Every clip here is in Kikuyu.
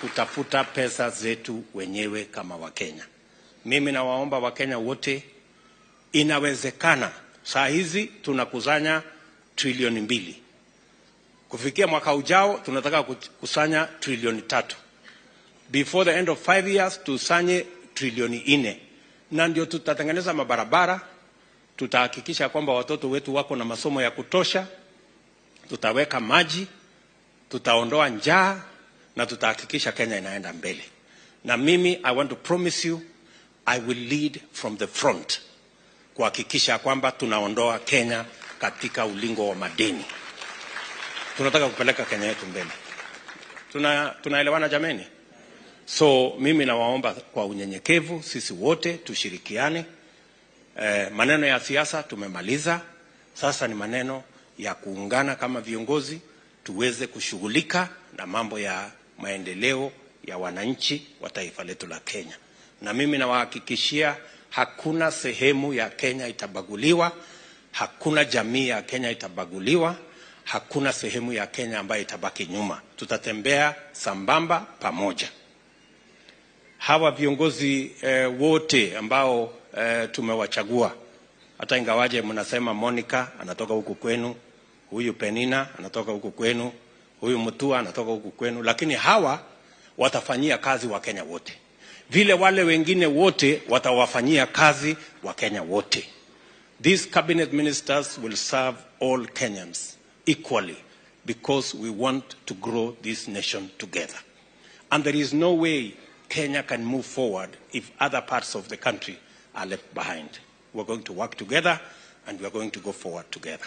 kutafuta pesa zetu wenyewe kama Wakenya. Mimi nawaomba Wakenya wote, inawezekana. Saa hizi tunakusanya trilioni 2. Kufikia mwaka ujao tunataka kukusanya trilioni 3. Before the end of 5 years tusanye trilioni 4, na ndio tutatengeneza mabarabara, tutahakikisha kwamba watoto wetu wako na masomo ya kutosha, tutaweka maji, tutaondoa njaa na tutahakikisha Kenya inaenda mbele. Na mimi, I want to promise you, I will lead from the front kuhakikisha kwamba tunaondoa Kenya katika ulingo wa madeni. Tunataka kupeleka Kenya yetu mbele. Tunaelewana jameni? So mimi nawaomba kwa unyenyekevu, sisi wote tushirikiane. Maneno ya siasa tumemaliza. Sasa ni maneno ya kuungana kama viongozi tuweze kushughulika na mambo ya maendeleo ya wananchi wa taifa letu la Kenya. Na mimi nawahakikishia hakuna sehemu ya Kenya itabaguliwa, hakuna jamii ya Kenya itabaguliwa, hakuna sehemu ya Kenya ambayo itabaki nyuma. Tutatembea sambamba pamoja. Hawa viongozi wote ambao tumewachagua, hata ingawaje mnasema Monica anatoka huku kwenu, huyu Penina anatoka huku kwenu, huyu Mutua anatoka huku kwenu, lakini hawa watafanyia kazi Wakenya wote, vile wale wengine wote watawafanyia kazi Wakenya wote. These cabinet ministers will serve all Kenyans equally because we want to grow this nation together. And there is no way Kenya can move forward if other parts of the country are left behind. We're going to work together and we're going to go forward together.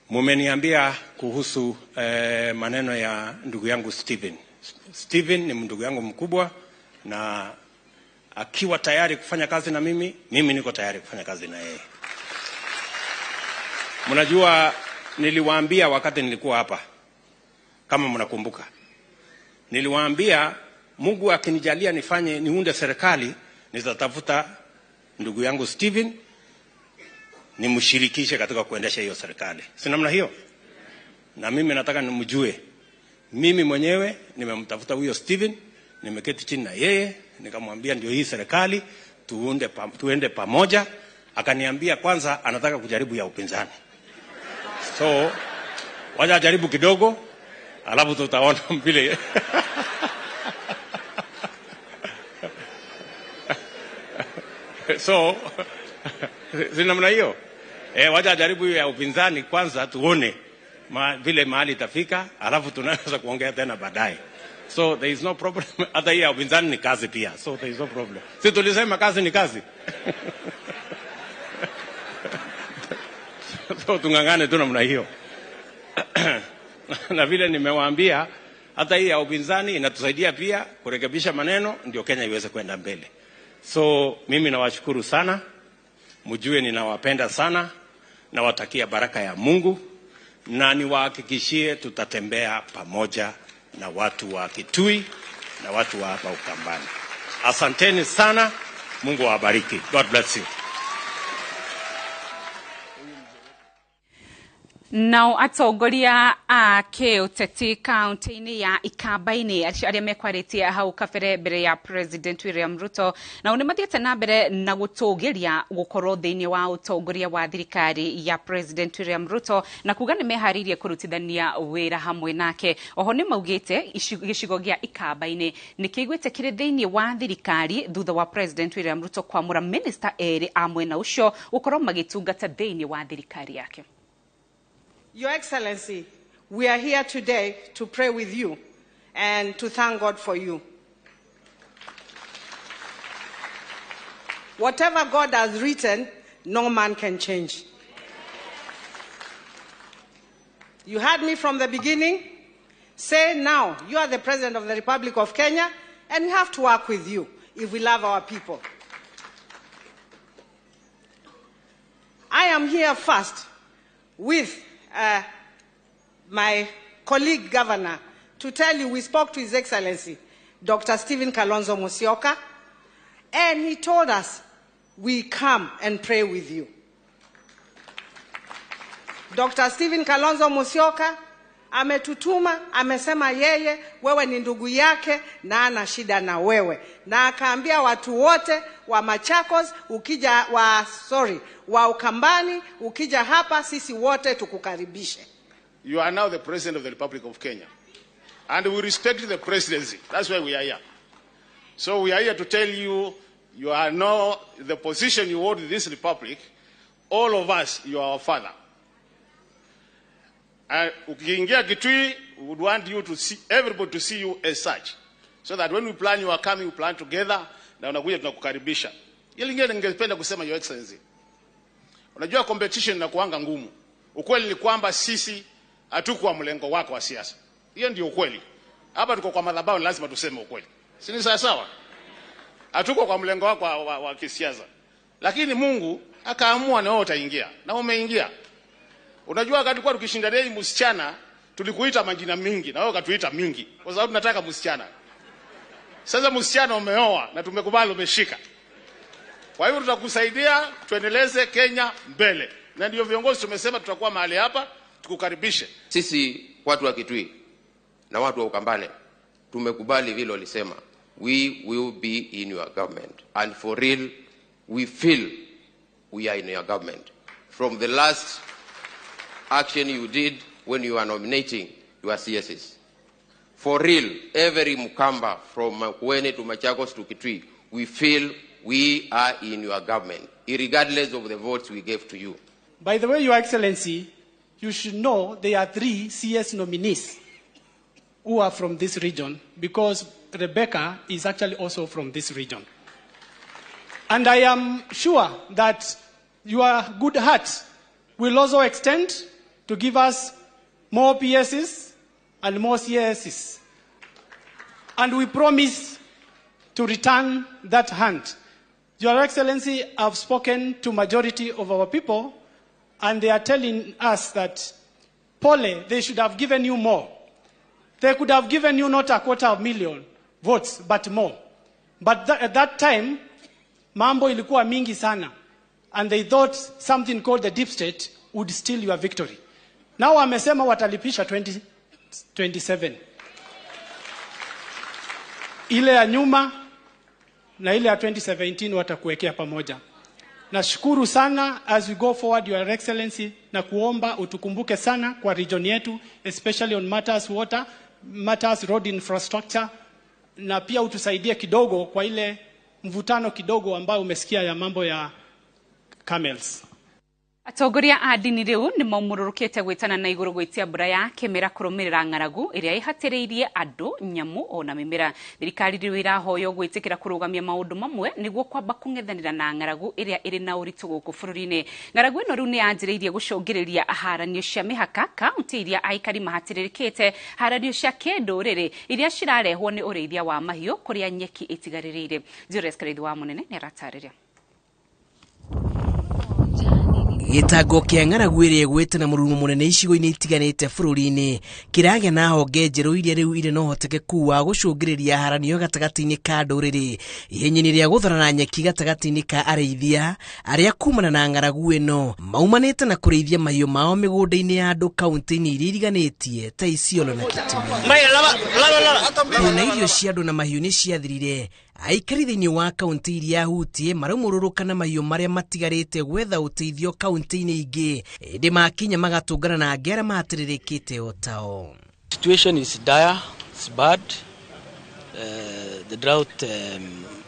Mumeniambia kuhusu maneno ya ndugu yangu Stephen. Stephen ni ndugu yangu mkubwa na akiwa tayari kufanya kazi na mimi, mimi niko tayari kufanya kazi na yeye. Mnajua niliwaambia wakati nilikuwa hapa, kama mnakumbuka, niliwaambia Mungu akinijalia nifanye niunde serikali, nitatafuta ndugu yangu Stephen nimshirikishe katika kuendesha hiyo serikali, si namna hiyo? Na mimi nataka nimjue, mimi mwenyewe nimemtafuta huyo Stephen, nimeketi chini na yeye nikamwambia ndio hii serikali tuende pamoja. Akaniambia kwanza anataka kujaribu ya upinzani, so wacha jaribu kidogo, alafu tutaona vile. So si namna hiyo? Wacha jaribu hiyo ya upinzani kwanza tuone vile mahali itafika, alafu tunaweza kuongea tena baadaye. So there is no problem. Hata hii ya upinzani ni kazi pia, so there is no problem. Si tulisema kazi ni kazi? So tung'ang'ane tu namna hiyo. Na vile nimewaambia, hata hii ya upinzani inatusaidia pia kurekebisha maneno, ndio Kenya iweze kwenda mbele. So mimi nawashukuru sana, mjue ninawapenda sana, nawatakia baraka ya Mungu na niwahakikishie tutatembea pamoja na watu wa Kitui na watu wa hapa Ukambani. Asanteni sana, Mungu awabariki. God bless you. Nao atongoria a kĩũteti kaunti-inĩ ya Ikamba-inĩ acio arĩa mekwarĩtie hau kabere mbere ya President William Ruto nao nĩ mathiĩte na mbere na gũtũgĩria gũkorwo thĩinĩ wa ũtongoria wa thirikari ya President William Ruto na kuga nĩ meharĩirie kũrutithania wĩra hamwe nake. Oho nĩ maugĩte gĩcigo gĩa Ikamba-inĩ nĩ kĩiguĩte kĩrĩ thĩinĩ wa thirikari thutha wa President William Ruto kwamũra minista erĩ a mwena ũcio gũkorwo magĩtungata thĩinĩ wa thirikari yake. Your Excellency, we are here today to pray with you and to thank God for you. Whatever God has written, no man can change. You heard me from the beginning. Say now, you are the President of the Republic of Kenya, and we have to work with you if we love our people. I am here first with my colleague governor to tell you we spoke to His Excellency, Dr. Stephen Kalonzo Musyoka, and he told us we come and pray with you. Dr. Stephen Kalonzo Musyoka Ametutuma, amesema yeye wewe ni ndugu yake na ana shida na wewe, na akaambia watu wote wa Machakos, ukija wa Ukambani, ukija hapa sisi wote tukukaribishe. You are now the president of the Republic of Kenya, and we respect the presidency. That's why we are here. So we are here to tell you, you are now the position you hold in this republic. All of us, you are our father. Ukiingia Kitui, we would want you to see everybody to see you as such, so that when we plan you are coming, we plan together, na unakuja tunakukaribisha. Ile lingine ningependa kusema, Your Excellency, unajua competition inakuanga ngumu. Ukweli ni kwamba sisi hatukuwa mlengo wako wa siasa. Hiyo ndio ukweli. Hapa tuko kwa madhabahu, lazima tuseme ukweli. Si ni sawa sawa? Hatuko kwa mlengo wako wa kisiasa. Lakini Mungu akaamua na wewe utaingia. Na umeingia. Unajua wakati tulikuwa tukishindania msichana, tulikuita majina mingi na wewe ukatuita mingi kwa sababu tunataka msichana. Sasa msichana umeoa na tumekubali umeshika. Kwa hivyo tutakusaidia tuendeleze Kenya mbele. Na ndio viongozi tumesema tutakuwa mahali hapa tukukaribishe. Sisi watu wa Kitui na watu wa Ukambani tumekubali vile walisema, we will be in your government, and for real we feel we are in your government. From the last action you did when you were nominating your CSs. For real, every Mukamba from Makueni to Machakos to Kitui, we feel we are in your government, regardless of the votes we gave to you. By the way, Your Excellency, you should know there are 3 CS nominees who are from this region, because Rebecca is actually also from this region. And I am sure that your good heart will also extend to give us more PSs and more CSs. And we promise to return that hand. Your Excellency, I've spoken to majority of our people, and they are telling us that, Pole, they should have given you more. They could have given you not 250,000 votes, but more. But at that time, mambo ilikuwa mingi sana. And they thought something called the deep state would steal your victory. Now wamesema watalipisha 2027. Ile ya nyuma na ile ya 2017 watakuwekea pamoja. Nashukuru sana as we go forward, Your Excellency, na kuomba utukumbuke sana kwa region yetu, especially on matters water, matters road infrastructure, na pia utusaidie kidogo kwa ile mvutano kidogo ambayo umesikia ya mambo ya camels. Atongoria a ndini riu ni maumururukite gwitana na iguru gwitia mbura ya kimera kurumirira ng'aragu iria ihatiriirie andu, nyamu ona mimera. Thirikari riu irahoywo gwitikira kurugamia maundu mamwe niguo kwamba kung'ethanira na ng'aragu iria iri na uritu guku bururi-ini. Ng'aragu ino riu ni yanjiriirie gucungiriria haranio cia mihaka kaunti iria aikari mahatiririkite, haranio cia kinduriri iria cirarehwo ni urithia wa mahiu kuria nyeki itigaririire. Julius Karithi wa Munene ni aratariria. Gĩtango kĩa ng'aragu ĩrĩa ĩgwĩte na mũrurumo mũnene icigo-inĩ itiganĩte bũrũri-inĩ kĩragĩa na honge njerũ iria rĩu irĩ na ũhotekeku wa gũcũngĩrĩria haranio gatagatĩ-inĩ ka ndũrĩrĩ ihenya-inĩ rĩa gũtharana nyeki gatagatĩ-inĩ ka arĩithia arĩa kumana na ng'aragu ĩno maumanĩte na kũrĩithia mahiũ mao mĩgũnda-inĩ ya andũ kaunti-inĩ iria iriganĩtie ta Isiolo na Kitui. Kuona irio cia andũ na mahiũ nĩ ciathirire, aikari thĩinĩ wa kaunti iria hutie maraumũrũrũka na mahiũ marĩa matigarĩte gwetha ũteithio kaunti-inĩ ingĩ, ĩndĩ makinya magatũngana na angĩ arĩa mahatĩrĩrĩkĩte o tao. Situation is dire, it's bad. The drought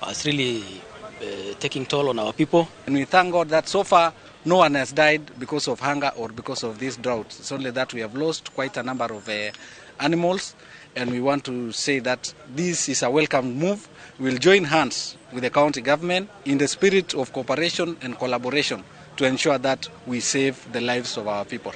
has really taking toll on our people. And we thank God that so far no one has died because of hunger or because of this drought. It's only that we have lost quite a number of animals, and we want to say that this is a welcome move. We'll join hands with the county government in the spirit of cooperation and collaboration to ensure that we save the lives of our people.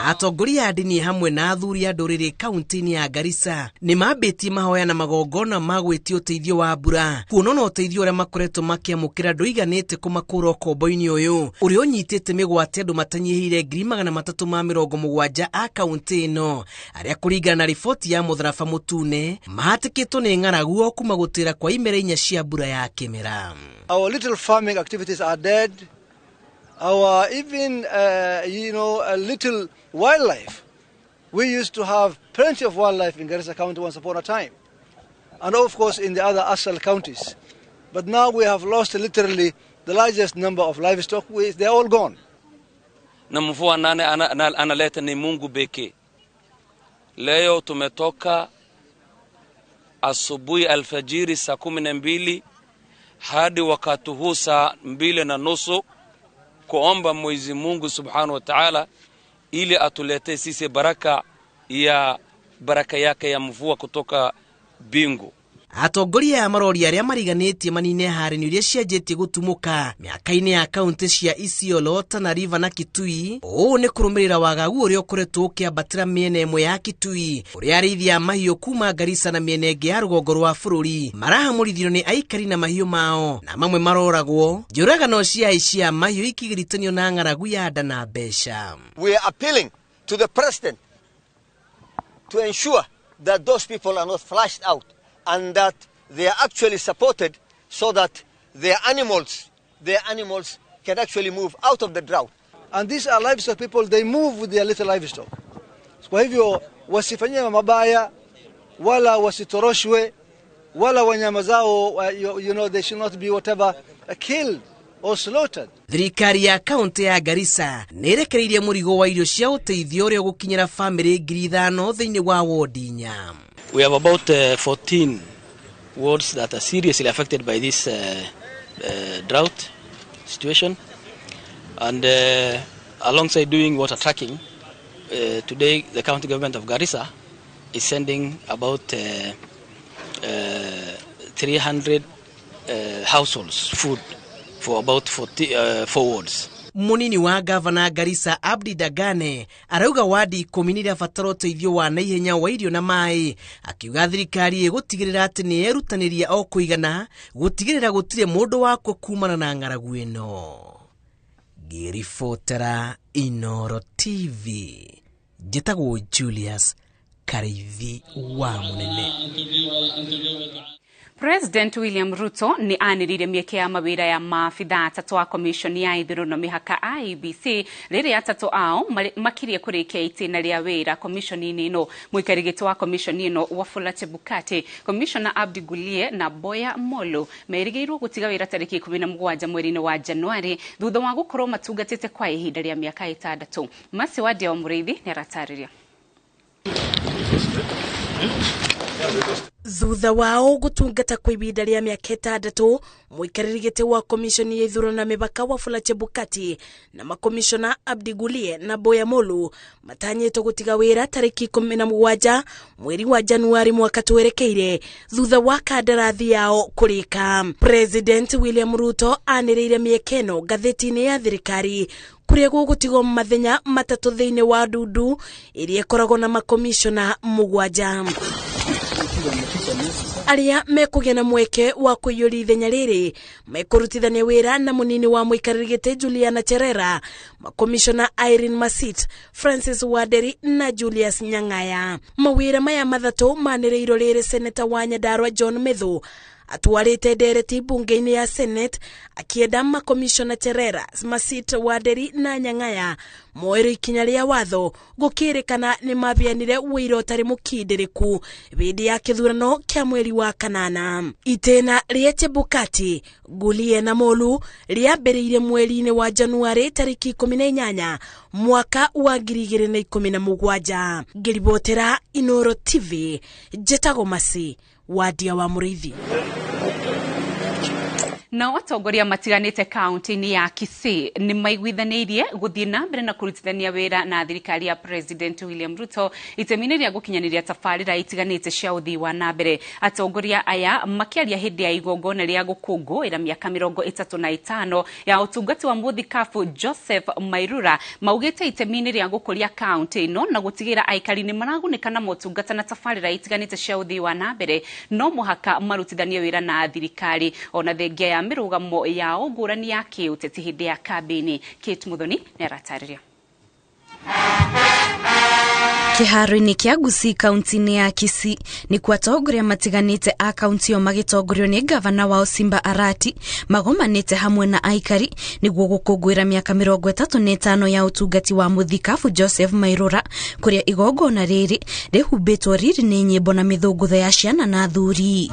Atongoria a ndini hamwe na athuri a ndũrĩrĩ kaunti-inĩ ya Garissa nĩ mambĩtie mahoya na magongona ma gwĩtia ũteithio wa mbura kuona na ũteithio ũrĩa makoretwo makĩamũkĩra ndũiganĩte kũmakũra ũkombo-inĩ ũyũ ũrĩa ũnyitĩte mĩgwate andũ matanyihĩire 370,000 a kaunti ĩno arĩa kũringana na riboti ya mũtharaba mũtune mahatĩkĩtwo nĩ ng'aragu o kuma gũtĩra kwa imera inya cia mbura ya kĩmera. Our little farming activities are dead. Our even, a little wildlife We used to have plenty of wildlife in Garissa County once upon a time, and of course in the other ASAL counties. But now we have lost literally the largest number of livestock. They're all gone. Na mvua nane analeta ni Mungu pekee. Leo tumetoka asubuhi alfajiri saa 12 hadi wakati huu saa 2:30 kuomba Mwenyezi Mungu Subhanahu wa Ta'ala ili atuletee sisi baraka ya baraka yake ya mvua kutoka bingu. Atongoria a maroria arĩa mariganĩtie manine haranio iria cianjĩtie gũtumũka mĩaka-inĩ ya kaunti cia Isiolo, Tana River na Kitui. Ũũ nĩ kũrũmĩrĩra wagagu ũrĩa ũkoretwo ũkĩambatĩra mĩena ĩmwe ya Kitui, ũrĩa arĩithi a mahiũ kuma Garissa na mĩena ĩngĩ ya rũgongo rwa bũrũri marahamũrithio nĩ aikari na mahiũ mao, na mamwe maroragwo. Njũragano cia aici a mahiũ ikĩgiritanio na ng'aragu ya nda na mbeca. We are appealing to the president to ensure that those people are not flushed out and that they are actually supported so that their animals can actually move out of the drought. And these are livestock people, they move with their little livestock. Kwa hivyo wasifanyie mabaya wala wasitoroshwe wala wanyama zao, you know, they should not be whatever killed or slaughtered. Thirikari ya kaunti ya Garissa nĩĩrekereirie mũrigo wa irio cia ũteithio ũrĩa ũgũkinyĩra bamĩrĩ 5,000 thĩinĩ wa wodi inya. We have about 14 wards that are seriously affected by this drought situation, and alongside doing water tracking, today the county government of Garissa is sending about 300 households food for about 4 wards. Munini wa gavana Garissa Abdi Dagane arauga wadi 10 nĩirabatara ũteithio wa naihenya wa irio na maĩ, akiuga thirikari ĩgũtigĩrĩra atĩ nĩ yerutanĩria o kũigana gũtigĩrĩra gũtirĩ mũndũ wakwa kumana na ng'aragu ĩno. Ngĩribotera Inoro TV, njĩtagwo Julius Kariithi wa Munene. President William Ruto nĩ anĩrĩire mĩeke ya mawĩra ya maabitha atatũ a commission ya ithurano mĩhaka IEBC rĩrĩa atatũ ao makirie kũrĩkia itĩna rĩa wĩra commission-inĩ ĩno. Mũikari gĩtĩ wa commission ĩno Wafula Chebukati, Commissioner Abdi Gulie na Boya Molo merĩgĩrĩirwo gũtiga wĩra tarĩki 17 mweri-inĩ wa Januari thutha wa gũkorwo matungatĩte kwa ihinda rĩa mĩaka 6. Masi wa Ndia wa Mũrĩithi nĩaratarĩria. Thutha wao gũtungata kwa ihinda rĩa mĩaka 6, mũikarĩri gĩtĩ wa komishoni ya ithurano na mĩhaka Wafula Chebukati na makomishona Abdi Gulie na Boya Molu matanyĩtwo gũtiga wĩra tarĩki 17 mweri wa Januari mwaka twerekeire thutha wa kandarathi yao kũrĩka. President William Ruto anĩrĩire mĩeke ĩno ngathĩti-inĩ ya thirikari kuria gũgũtigwo mathenya 3 thĩinĩ wa ndundu ĩrĩa ĩkoragwo na makomishona 7. Arĩa mekũgĩa na mweke wa kũiyũria ithenya rĩrĩ mekũrutithania wĩra na mũnini wa mũikarĩri gĩtĩ Juliana Cherera, makomishona Irene Masit, Francis Waderi na Julius Nyang'aya. Mawĩra maya 3 manĩrĩirwo rĩrĩ seneta wa Nyandarua John Methu atwarĩte ndereti bunge-inĩ ya Senate akienda makomishona Cherera, Masit, Waderi na Nyang'aya moerwo ikinya rĩa watho gũkĩrĩkana nĩ mabianire wĩira ũtarĩ mũkindĩrĩku hĩndĩ ya kĩthurano kĩa mweri wa kanana. Itĩna rĩa Chebukati, Gulie na Molu rĩambĩrĩirie mweri-inĩ wa Januari tarĩki 18 mwaka wa 2017. Ngĩribotera Inoro TV, njĩtagwo Masi Wadia wa Mũrĩithi. Nao atongoria matiganĩte kaunti-inĩ ya Kisii nĩ maiguithanĩirie gũthiĩ na mbere na kũrutithania wĩra na thirikari ya President William Ruto itemi-inĩ rĩa gũkinyanĩria tabarĩra itiganĩte cia ũthii wa na mbere. Atongoria aya makĩaria hĩndĩ ya igongona rĩa gũkũngũĩra mĩaka 35 ya ũtungati wa mũthikabu Joseph Mairura maugĩte itemi-inĩ rĩa gũkũria kaunti ĩno na gũtigĩrĩra aikari nĩ maragunĩka na motungata na tabarĩra itiganĩte cia ũthii wa na mbere no mũhaka marutithanie wĩra na thirikari ona thengia ya mĩrũgamo yao ngũrani ya kĩũteti hĩndĩ ya kambĩini. Kate Muthoni nĩaratarĩria. Kĩharo-inĩ kĩa Gusii kaunti-inĩ ya Kisii nĩkuo atongoria matiganĩte a kaunti ĩyo magĩtongorio nĩ gavana wao Simba Arati magomanĩte hamwe na aikari nĩguo gũkũngũĩra mĩaka 35 ya ũtungati wa mũthikabu Joseph Mairura, kũrĩa igongona rĩrĩ rĩhumbĩtwo riri nĩ nyĩmbo na mĩthũngũtho ya ciana na athuri.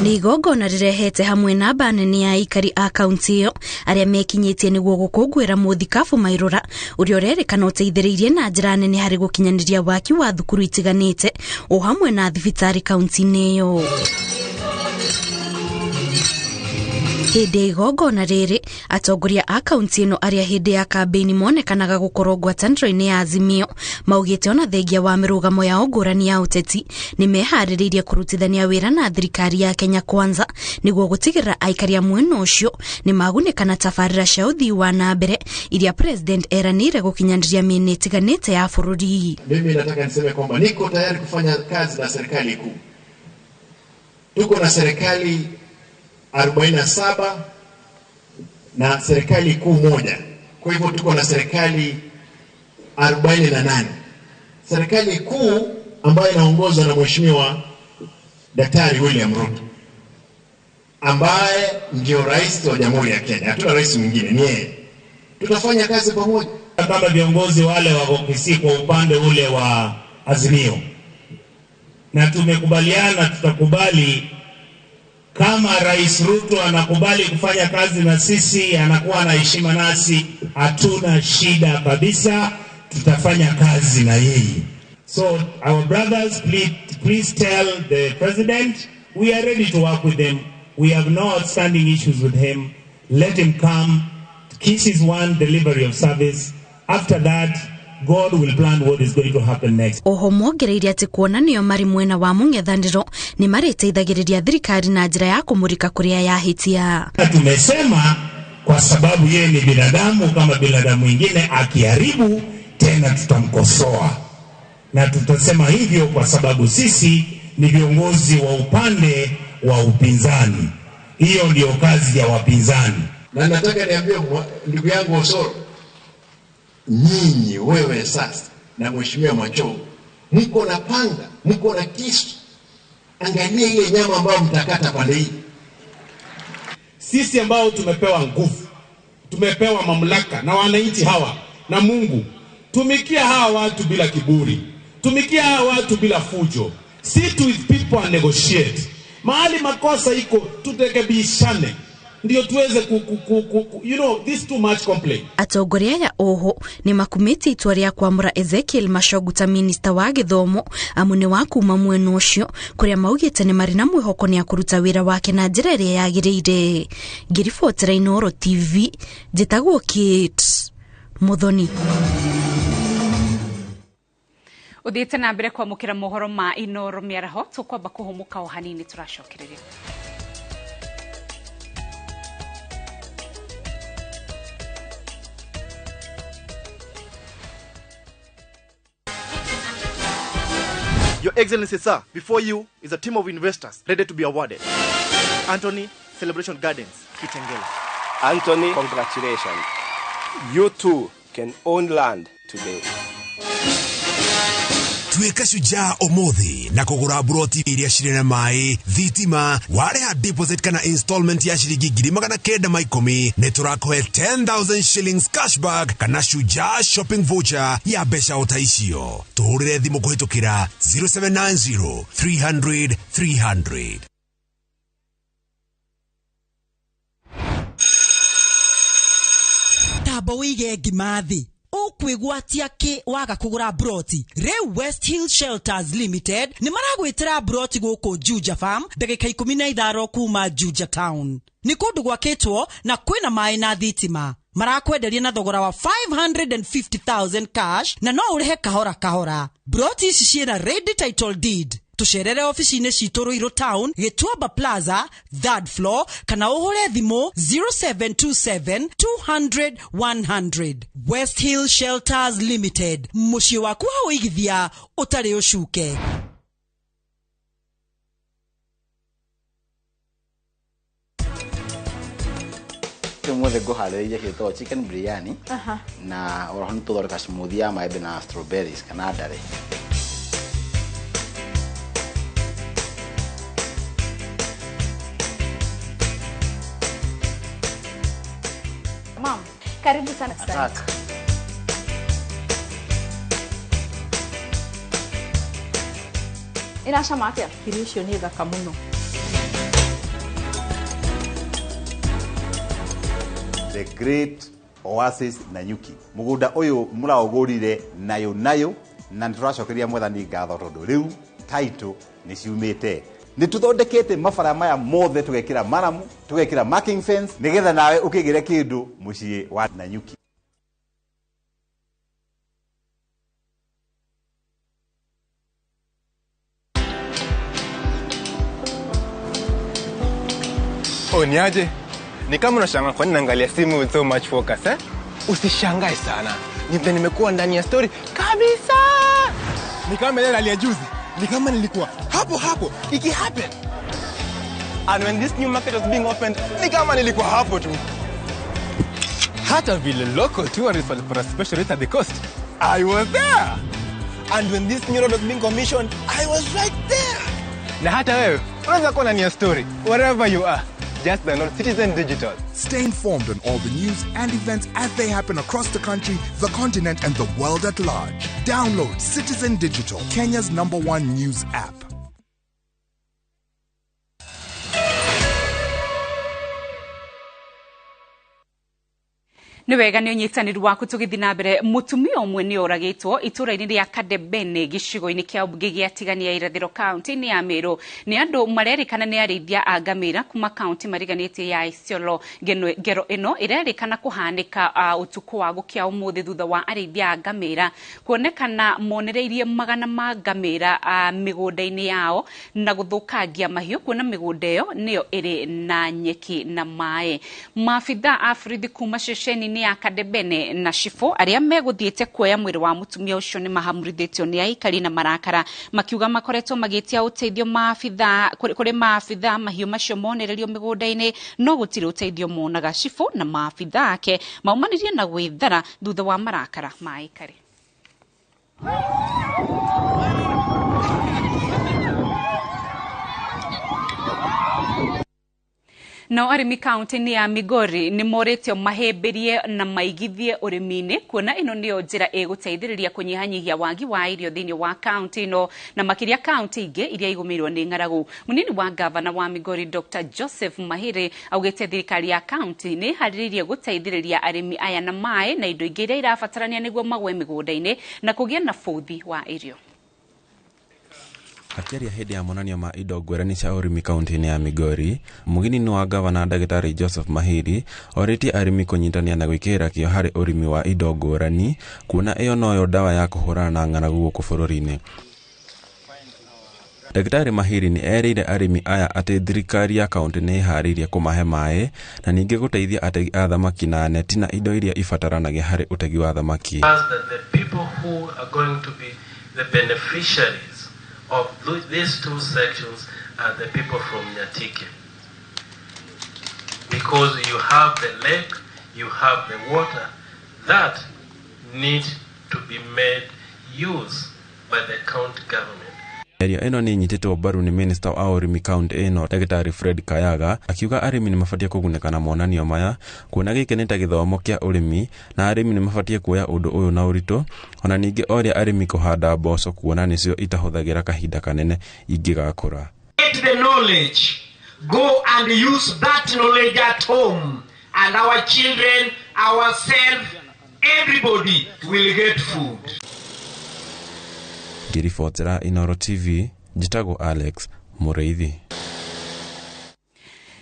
Nĩ igongona rĩrehete hamwe namba nene ya aikari a kaunti ĩyo arĩa mekinyĩtie nĩguo gũkũngũĩra mũthikabu Mairura ũrĩa ũrerĩkana ũteithĩrĩirie na njĩra nene harĩ gũkinyanĩria waki wa thukuru itiganĩte o hamwe na thibitarĩ kaunti-inĩ ĩyo. Hĩndĩ ya igongona rĩrĩ, atongoria a kaunti ĩno arĩa hĩndĩ ya kambĩini monekanaga gũkorwo ngwatanĩro-inĩ ya Azimio maugĩte ona thengia wa mĩrũgamo yao ngũrani ya ũteti nĩ meharĩrĩirie kũrutithania wĩra na thirikari ya Kenya Kwanza nĩguo gũtigĩrĩra aikari a mwena ũcio nĩ magunĩka na tabarĩra cia ũthii wa na mbere iria president eranĩire gũkinyanĩria mĩena ĩtiganĩte ya bũrũri. Mimi nataka niseme kwamba niko tayari kufanya kazi na serikali kuu. Tuko na serikali 47 na serikali kuu moja. Kwa hivyo tuko na serikali 48. Serikali kuu ambayo inaongozwa na Mheshimiwa Daktari William Ruto, ambaye ndio rais wa Jamhuri ya Kenya. Hatuna rais mwingine, ni yeye. Tutafanya kazi pamoja. Kama viongozi wale wako Kisii kwa upande ule wa Azimio, na tumekubaliana tutakubali kama Rais Ruto anakubali kufanya kazi na sisi, anakuwa na heshima nasi, hatuna shida kabisa, tutafanya kazi na yeye. So our brothers, please tell the president we are ready to work with him. We have no outstanding issues with him. Let him come. This is one delivery of service. After that, God will plan what is going to happen next. Oho mongereire atĩ kuona nĩo marĩ mwena wa mũng'ethanĩro nĩ marĩteithagĩrĩria thirikari na njĩra ya kũmũrika kũrĩa yahĩtia. Tumesema kwa sababu yeye ni binadamu kama binadamu mwingine, akiharibu tena tutamkosoa. Na tutasema hivyo kwa sababu sisi ni viongozi wa upande wa upinzani. Hiyo ndio kazi ya wapinzani. Na nataka niambie ndugu yangu Osoro, nyinyi wewe sasa na Mheshimiwa Machogu mko na panga, mko na kisu. Angalia ile nyama ambayo mtakata pande hii. Sisi ambao tumepewa nguvu, tumepewa mamlaka na wananchi hawa na Mungu, tumikia hawa watu bila kiburi, tumikia hawa watu bila fujo. Sit with people and negotiate. Mahali makosa iko turekebishane, ndio tuweze you know, this too much complaint. Atongoria aya oho ni makumĩtie itua rĩa kwamũra Ezekiel Machogu ta minista wa gĩthomo amu nĩ wa kuma mwena ũcio, kũrĩa maugĩte nĩ marĩ na mwĩhoko nĩ akũruta wĩra wake na njĩra ĩrĩa yagĩrĩire. Ngĩribotera Inooro TV, njĩtagwo Kate Muthoni. Uthiĩte na mbere kwamũkĩra mohoro ma Inooro mĩaraho, tũkwamba kũhũmũka o hanini tũracokereria. Your Excellency, sir, before you is a team of investors ready to be awarded. Anthony, Celebration Gardens, Kitengela. Anthony, congratulations. You too can own land today. Tuĩka shujaa ũmũthĩ na kũgũra buroti iria cirĩ na maĩ, thitima, warĩha deposit kana installment ya ciringi 910,000 nĩ tũrakũhe 10,000 shillings cashback kana shujaa shopping voucher ya mbeca o ta icio. Tũhũrĩre thimũ kũhĩtũkĩra 0790 300 300. Tamba wĩige ngima thĩ ukwigwatia ki waga kugura broti. Riu West Hill Shelters Limited ni maragwitira broti guku Juja Farm ndagika 15 kuma Juja Town. Ni kundu gwakitwo na kwina mai na thitima. Marakwenderia na thogora wa 550,000 cash na no urihe kahora kahora. Broti ici ciina ready title deed. Tucerere ofici-inĩ citũ Ruiru Town, Gĩtuamba Plaza, 3rd floor, kana ũhũre thimũ 0727 200 100. West Hill Shelters Limited, mũciĩ waku wa ũigithia ũtarĩ ũcuke. Ũmũthĩ ngũharĩrĩirie kĩtagwo chicken biryani. Na oroho nĩ tũthondeka smoothie ya maembe na strawberries kana ndare. Mom, karibu sana. Attack. Iracama atĩa? Irio icio nĩ thaka mũno. The Great Oasis Nanyuki. Mugunda uyu muraugurire nayo nayo na nituracokeria Mwathani ngatho tondu riu title ni ciumite. Ni tuthondekete mabara maya mothe tugekira maramu, tugekira marking fence nigetha nawe ukigire kindu mucii wa Nanyuki. Oh, niaje? Ni kama unashangaa kwa nini naangalia simu with so much focus, eh? Usishangae sana. Ni vile nimekuwa ndani ya story kabisa. Ni kama ile hali ya juzi. Ni kama nilikuwa hapo hapo iki happen. And when this new market was being opened, ni kama nilikuwa hapo tu. Hata vile local tourists walipata special rate at the coast, I was there. And when this new road was being commissioned, I was right there. Na hata wewe unaweza kuwa ndani ya story wherever you are. Just download Citizen Digital. Stay informed on all the news and events as they happen across the country, the continent, and the world at large. Download Citizen Digital, Kenya's #1 news app. Nĩ wega nĩ ũnyitanĩri waku tũgĩthiĩ na mbere. Mũtumia ũmwe nĩ oragĩtwo itũũra-inĩ rĩa Kadebene gĩcigo-inĩ kĩa mbunge gĩa Tigania Irathĩro kaunti-inĩ ya Meru nĩ andũ marerĩkana nĩ arĩithia a ngamĩra kuma kaunti mariganĩtie ya Isiolo. Ngero ĩno ĩrerĩkana kũhanĩka ũtukũ wa gũkĩa ũmũthĩ thutha wa arĩithia a ngamĩra kuonekana monereirie magana ma ngamĩra mĩgũnda-inĩ yao na gũthũkangia mahiũ kuona mĩgũnda ĩyo nĩyo ĩrĩ na nyeki na maĩ. Maabithaa a borithi kuma ceceni ya Kadebene na Shifo arĩa megũthiĩte kuoya mwĩrĩ wa mũtumia ũcio nĩ mahamurithĩtio nĩ aikari na marakara makiuga makoretwo magĩtia ũteithio maabithaa kũrĩ maabithaa mahiũ macio monererio mĩgũnda-inĩ no gũtirĩ ũteithio monaga. Shifo na maabithaa ake maumanirie na gwĩthara thutha wa marakara ma aikari. Nao arĩmi kaunti-inĩ ya Migori nĩ morĩtio mahĩmbĩrie na maigithie ũrĩmi-inĩ kuona ĩno nĩyo njĩra ĩgũteithĩrĩria kũnyihanyihia wagi wa irio thĩinĩ wa kaunti ĩno na makĩria kaunti ingĩ iria igũmĩirwo nĩ ng'aragu. Mũnini wa gavana wa Migori Dr. Joseph Mahiri augĩte thirikari ya kaunti nĩ ĩharĩrĩirie gũteithĩrĩria arĩmi aya na maĩ na indo ingĩ iria irabatarania nĩguo magwe mĩgũnda-inĩ na kũgĩa na bũthi wa irio. Akĩaria hĩndĩ ya monanio ma indo ngũrani cia ũrĩmi kaunti-inĩ ya Migori, mũgĩni wa gavana Ndagĩtarĩ Joseph Mahiri orĩtie arĩmi kũnyitanĩra na gwĩkĩrĩra kĩyo harĩ ũrĩmi wa indo ngũrani kuona ĩyo noyo ndawa ya kũhũrana na ng'aragu gũkũ bũrũri-inĩ. Ndagĩtarĩ Mahiri nĩ erĩire arĩmi aya atĩ thirikari ya kaunti nĩ ĩharĩirie kũmahe maĩ na ningĩ gũteithia ategi a thamaki na neti na indo iria ibataranagia harĩ ũtegi wa thamaki. Of these two sections are the people from Nyatike. Because you have the lake, you have the water that need to be made use by the county government. Mĩario ĩno nĩ ĩnyitĩtwo mbaru nĩ minista wa ũrĩmi kaunti ĩno Ndagĩtarĩ Fred Kayaga akiuga arĩmi nĩ mabatiĩ kũgunĩka na monanio maya kuona gĩkĩ nĩ ta gĩthomo kĩa ũrĩmi na arĩmi nĩ mabatiĩ kuoya ũndũ ũyũ na ũritũ. Ona ningĩ oria arĩmi kũhanda mboco kuona nĩcio itahũthagĩra kahinda kanene ingĩgakũra. Get the knowledge, go and use that knowledge at home, and our children, ourselves, everybody will get food. Ngĩribotera Inooro TV, njĩtagwo Alex Mũrĩithi.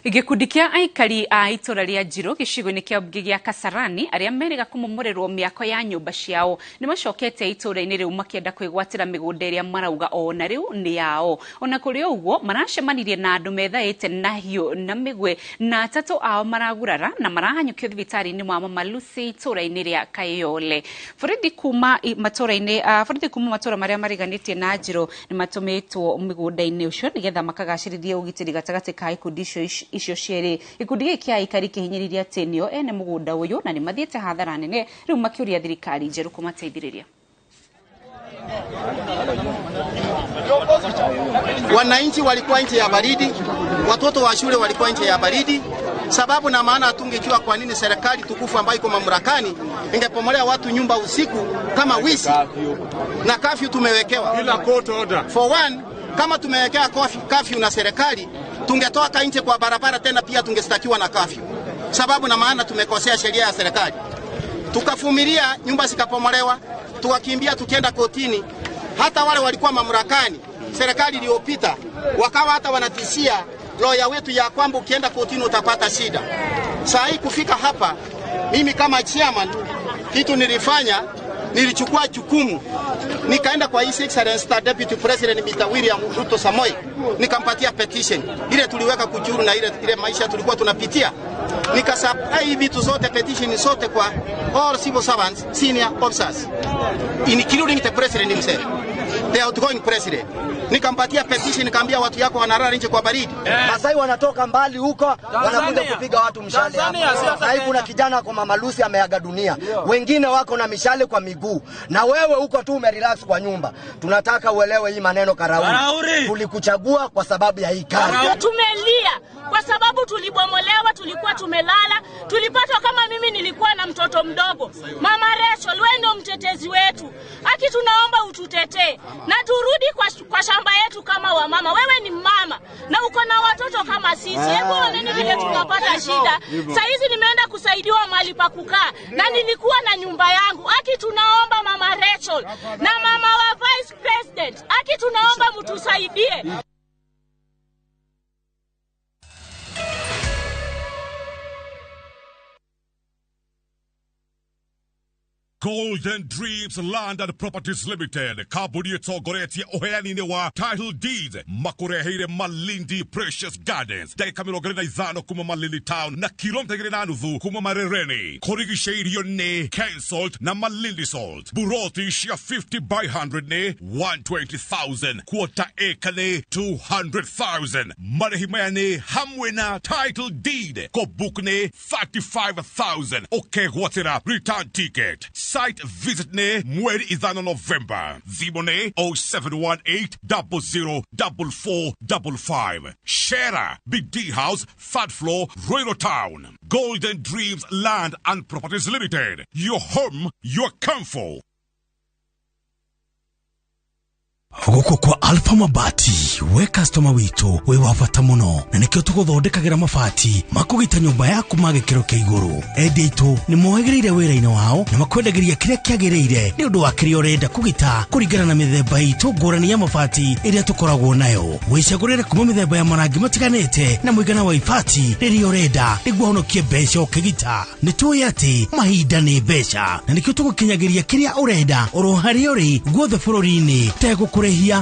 Gĩkundi kĩa aikari a itũra rĩa Njirũ gĩcigo-inĩ kĩa mbunge gĩa Kasarani arĩa merĩga kũmomorerwo mĩako ya nyũmba ciao nĩ macokete itũra-inĩ rĩu makĩenda kwĩgwatĩra mĩgũnda ĩrĩa marauga ona rĩu nĩ yao. Ona kũrĩ ũguo maracemanirie na andũ methaĩte na hiũ na mĩgwĩ na atatũ ao maragurara na marahanyũkio thibitarĩ-inĩ wa Mama Lucy itũra-inĩ rĩa Kayole. Borithi kuma matũra marĩa mariganĩtie na Njirũ nĩ matũmĩtwo mĩgũnda-inĩ ũcio nĩgetha makagacĩrithie ũgitĩri gatagatĩ ka ikundi icio icio cierĩ. Gĩkundi gĩkĩ kĩa aikari kĩhinyĩrĩirie atĩ nĩo ene mũgũnda ũyũ na nĩmathiĩte hathara nene, rĩu makĩũria thirikari njerũ kũmateithĩrĩria. Wananchi walikuwa nje ya baridi, watoto wa shule walikuwa nje ya baridi. Sababu na maana hatungejua kwa nini serikali tukufu ambayo iko mamlakani ingepomolea watu nyumba usiku kama wizi, na kafyu tumewekewa bila court order. For one, kama tumewekea kafyu na serikali, tungetoka nje kwa barabara tena pia tungestakiwa na kafyu. Sababu na maana tumekosea sheria ya serikali. Tukavumilia, nyumba zikapomolewa, tukakimbia tukienda kotini. Hata wale walikuwa mamlakani serikali iliyopita wakawa hata wanatishia lawyer wetu ya kwamba ukienda kotini utapata shida. Saa hii kufika hapa, mimi kama chairman, kitu nilifanya, nilichukua jukumu, nikaenda kwa His Excellency Deputy President Mr. William Ruto Samoei, nikampatia petition ile tuliweka kuchuru na ile maisha tulikuwa tunapitia. Nikasupply vitu zote, petition zote kwa all civil servants, senior officers, including the president himself, the outgoing president. Nikampatia petition, nikaambia watu yako wanalala nje kwa baridi. Masai wanatoka mbali huko wanakuja kupiga watu mshale hapa. Sasa kuna kijana kwa Mama Lucy ameaga dunia. Wengine wako na mishale kwa miguu. Na wewe huko tu umerelax kwa nyumba. Tunataka uelewe hii maneno Karauri. Tulikuchagua kwa sababu ya hii kazi. Tumelia kwa sababu tulibomolewa, tulikuwa tumelala, tulipatwa kama mimi nilikuwa na mtoto mdogo. Mama Rachel, wewe ndio mtetezi wetu. Haki tunaomba ututetee na turudi kwa shamba yetu kama wamama. Wewe ni mama na uko na watoto kama sisi. Hebu oneni vile tunapata shida. Saa hizi nimeenda kusaidiwa mahali pa kukaa na nilikuwa na nyumba yangu. Haki tunaomba Mama Rachel na mama wa Vice President, haki tunaomba mtusaidie. Golden Dreams Land and Properties Limited, kambuni ĩtongoretie ũheani-inĩ wa title deeds, makũreheire Malindi Precious Gardens, ndagĩka 25 kuma Malindi Town na kilomita 2.5 kuma Marereni. Kũrigicĩirio nĩ Ken Salt na Malindi Salt. Buroti cia 50 by 100 nĩ 120,000, quarter acre nĩ 200,000. Marĩhi maya nĩ hamwe na title deed, kũbook nĩ 35,000, ũkegwatĩra return ticket. Site visit ne mweri 5 November. Thimũ nĩ 0718 00 4455. Shera Big D House, third floor, Royal Town. Golden Dreams Land and Properties Limited. Your home, your comfort. Gũkũ kwa Alpha Mabati, we customer witũ wĩ wa bata mũno, na nĩkĩo tũgũthondekagĩra mabati makũgita nyũmba yaku ma gĩkĩro kĩa igũrũ. Endia aitũ nĩ mohĩgĩrĩire wĩra-inĩ wao na makwendagĩria kĩrĩa kĩagĩrĩire nĩ ũndũ wa kĩrĩa ũrenda kũgita kũringana na mĩthemba itũ ngũrani ya mabati ĩrĩa tũkoragwo nayo. Wĩcagũrĩre kuma mĩthemba ya marangi matiganĩte na mũigana wa ibati rĩrĩa ũrenda nĩguo ũhonokie mbeca ũkĩgita. Nĩ tũĩ atĩ mahinda nĩ mbeca, na nĩkĩo tũgũkinyagĩria kĩrĩa ũrenda oro harĩa ũrĩ guothe bũrũri-inĩ tegũkũrĩhia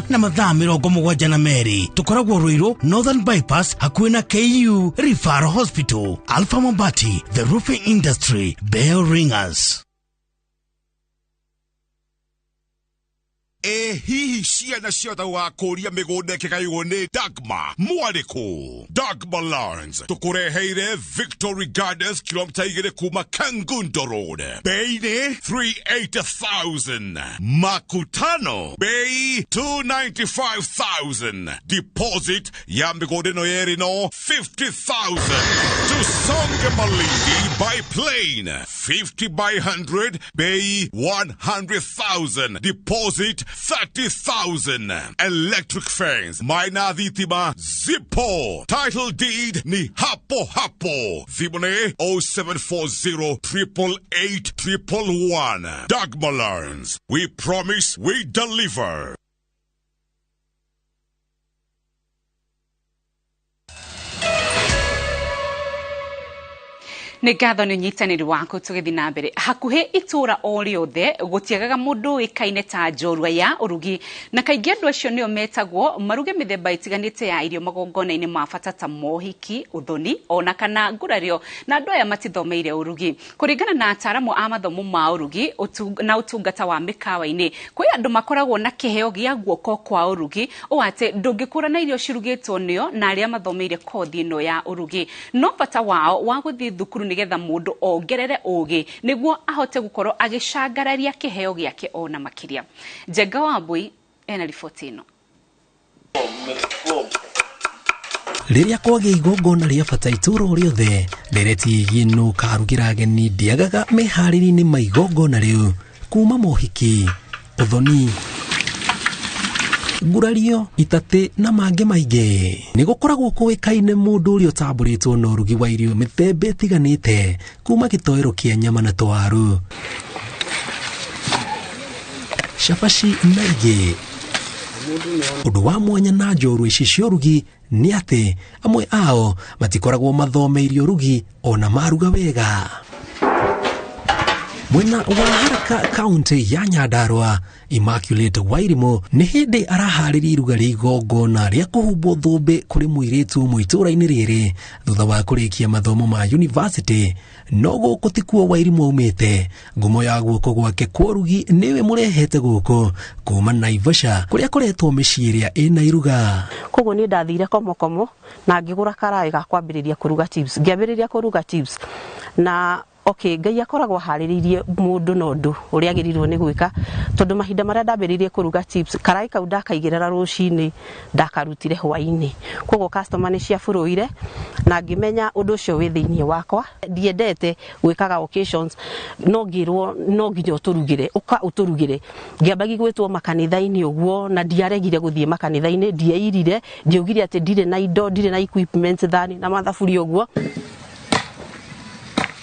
na mathaa 72. Tũkoragwo Ruiru Northern Bypass hakuhĩ na KU Referral Hospital. Alpha Mabati, the roofing industry bell ringers. E hihi ciana ciothe wa kũria mĩgũnda ĩkĩgaywo nĩ Dagma mwarĩkũ? Dagma Lands tũkũreheire Victory Gardens, kilomita 2 kuma Kangundo Road. Bei nĩ 380,000. Makutano bei 295,000. Deposit ya mĩgũnda ĩno yerĩ no 50,000. Tusonge Malindi by plane, 50 by 100, bei 100,000. Deposit 30,000. Electric fence, maina thitima zipo. Title deed ni hapo hapo. Thimũ nĩ 0740 888 111. Dagma Lands. We promise, we deliver. Nĩ ngatho nĩ ũnyitanĩri waku. Tũgĩthiĩ na mbere, hakuhĩ itũra o rĩothe gũtiagaga mũndũ ũĩkaine ta njorua ya ũrugi, na kaingĩ andũ acio nĩo metagwo maruge mĩthemba ĩtiganĩte ya irio magongona-inĩ ma bata ta mohiki, ũthoni ona kana ngurario, na andũ aya matithomeire ũrugi. Kũringana na ataaramu a mathomo ma ũrugi na ũtungata wa mĩkawa-inĩ, kwĩ andũ makoragwo na kĩheo gĩa guoko kwa ũrugi ũũ atĩ ndũngĩkũrana irio cirugĩtwo nĩo na arĩa mathomeire kothi ĩno ya ũrugi, no bata wao wa gũthiĩ thukuru nĩgetha mũndũ ongerere ũgĩ nĩguo ahote gũkorwo agĩcangararia kĩheo gĩake ona makĩria. Njenga Wambui ena riboti ĩno. Rĩrĩa kwagĩa igongona rĩa bata itũũra o rĩothe, ndereti ĩgiĩ nũ ũkarugĩra ageni ndĩagaga meharĩria-inĩ ma igongona rĩu, kuma mohiki, ũthoni, ngurario, itatĩ na mangĩ maingĩ. Nĩ gũkoragwo kũĩkaine mũndũ ũrĩa ũtambũrĩtwo na ũrugi wa irio mĩthemba ĩtiganĩte, kuma gĩtoero kĩa nyama na twaru, cabaci na ingĩ. Ũndũ wa mwanya na njorua ici cia ũrugi nĩ atĩ amwe ao matikoragwo mathomeire ũrugi ona maruga wega. Mwena wa Haraka, kaunti ya Nyandarua, Immaculate Wairimu nĩ hĩndĩ araharĩria iruga rĩa igongona rĩa kũhumbwo thũmbĩ kũrĩ mũirĩtu ũmwe itũũra-inĩ rĩrĩ thutha wa kũrĩkia mathomo ma university. No gũkũ tikuo Wairimu aumĩte. Ngumo ya guoko gwake kwa ũrugi nĩwe mũrehete gũkũ kuma Naivasha, kũrĩa akoretwo mĩciĩ ĩrĩa ĩna iruga. Koguo niĩ ndathire komokomo na ngĩgũra karaĩ ga kwambĩrĩria kũruga chips, ngĩambĩrĩria kũruga chips na okay, Ngai akoragwo aharĩrĩirie mũndũ na ũndũ ũrĩa agĩrĩirwo nĩ gwĩka, tondũ mahinda marĩa ndambĩrĩirie kũruga chips, karaĩ kau ndakaigĩrĩra rũcinĩ, ndakarutire hwainĩ. Koguo customer nĩ ciaburũire na ngĩmenya ũndũ ũcio wĩ thĩinĩ wakwa. Ndiendete gwĩkaga occasions, no ngĩrwo no nginya ũtũrugĩre, ũka ũtũrugĩre. Ngĩambagia gwĩtwo makanitha-inĩ ũguo, na ndiaregire gũthiĩ makanitha-inĩ, ndieirire, ndiaugire atĩ ndirĩ na indo, ndirĩ na equipment, thani na mathaburia ũguo.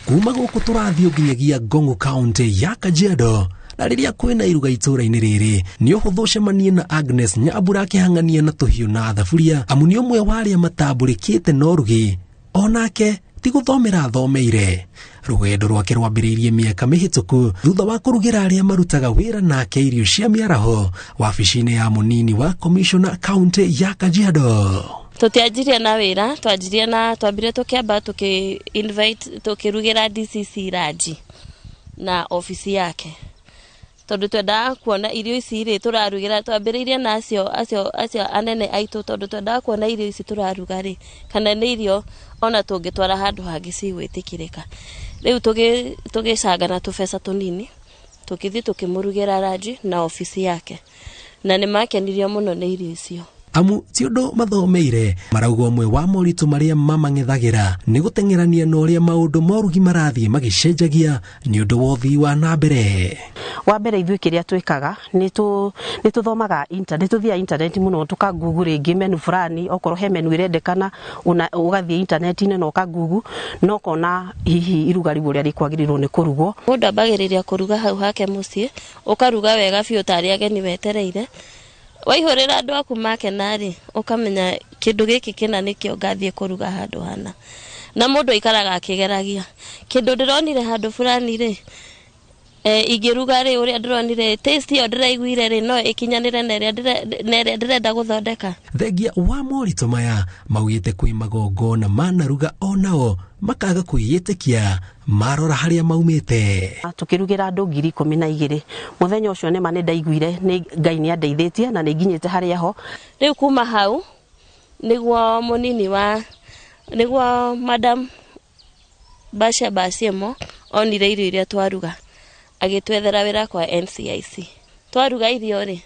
Kuma gũkũ tũrathiĩ nginyagia Ngong'u, kaunti ya Kajiado, na rĩrĩa kwĩna iruga itũũra-inĩ rĩrĩ nĩ ũhũthũ ũcemanie na Agnes Nyambura akĩhang'ania na tũhiũ na thaburia, amu nĩ ũmwe wa arĩa matambũrĩkĩte na ũrugi. Onake ti gũthomera athomeire. Rũgendo rwake rwambĩrĩirie mĩaka mĩhĩtũku thutha wa kũrugĩra arĩa marutaga wĩra nake irio cia mĩaraho wabici-inĩ ya mũnini wa commissioner, kaunti ya Kajiado. Tũtianjirie na wĩra, twanjirie na twambire tũkĩamba tũkĩ invite, tũkĩrugĩra DCC ranji na ofici yake, tondũ twendaga kuona irio ici rĩ tũrarugĩra. Twambĩrĩirie na acio anene aitũ, tondũ twendaga kuona irio ici tũraruga rĩ, kana nĩ irio ona tũngĩtwara handũ hangĩ cigwĩtĩkĩrĩka. Rĩu tũgĩcanga na tũbeca tũnini, tũkĩthiĩ tũkĩmũrugĩra ranji na ofici yake, na nĩ makenirio mũno nĩ irio icio. Amu ti ũndũ mathomeire, marauga ũmwe wa moritũ marĩa mamang'ethagĩra nĩ gũteng'erania na ũrĩa maũndũ ma ũrugi marathiĩ magĩcenjagia nĩ ũndũ wa ũthii wa na mbere. Wa mbere, ithuĩ kĩrĩa twĩkaga nĩ tũthomaga, nĩ tũthiaga internet mũno, tũka google rĩngĩ menu fulani, okorwo he menu ĩrendekana, ũgathiĩ internet-inĩ na ũka google na ũkona hihi iruga rĩu ũrĩa rĩkwagĩrĩirwo nĩ kũrugwo. Mũndũ ambagĩrĩria kũruga hau hake mũciĩ, ũkaruga wega biũ tarĩ ageni wetereire. Waihũrĩra andũ aku makena rĩ, ũkamenya kĩndũ gĩkĩ kĩna nĩkĩo ngathiĩ kũruga handũ hana. Na mũndũ aikaraga akĩgeragia kĩndũ ndĩronire handũ fulani rĩ, ingĩruga rĩ, ũrĩa ndĩronire taste ĩyo ndĩraiguire rĩ, no ĩkinyanĩre na ĩrĩa ndĩrenda gũthondeka. Thengia wa moritũ maya, maugĩte kwĩ magongona manaruga onao makaga kwĩĩtĩkia marora harĩa maumĩte. Tũkĩrugĩra andũ 12,000 mũthenya ũcio, nĩma nĩ ndaiguire nĩ Ngai nĩ andeithĩtie na nĩ nginyĩte harĩa ho. Rĩu kuma hau nĩguo mũnini wa nĩguo Madam Basha Basiemo onire irio iria twaruga, agĩtwethera wĩra kwa NCIC. Twaruga irio rĩ,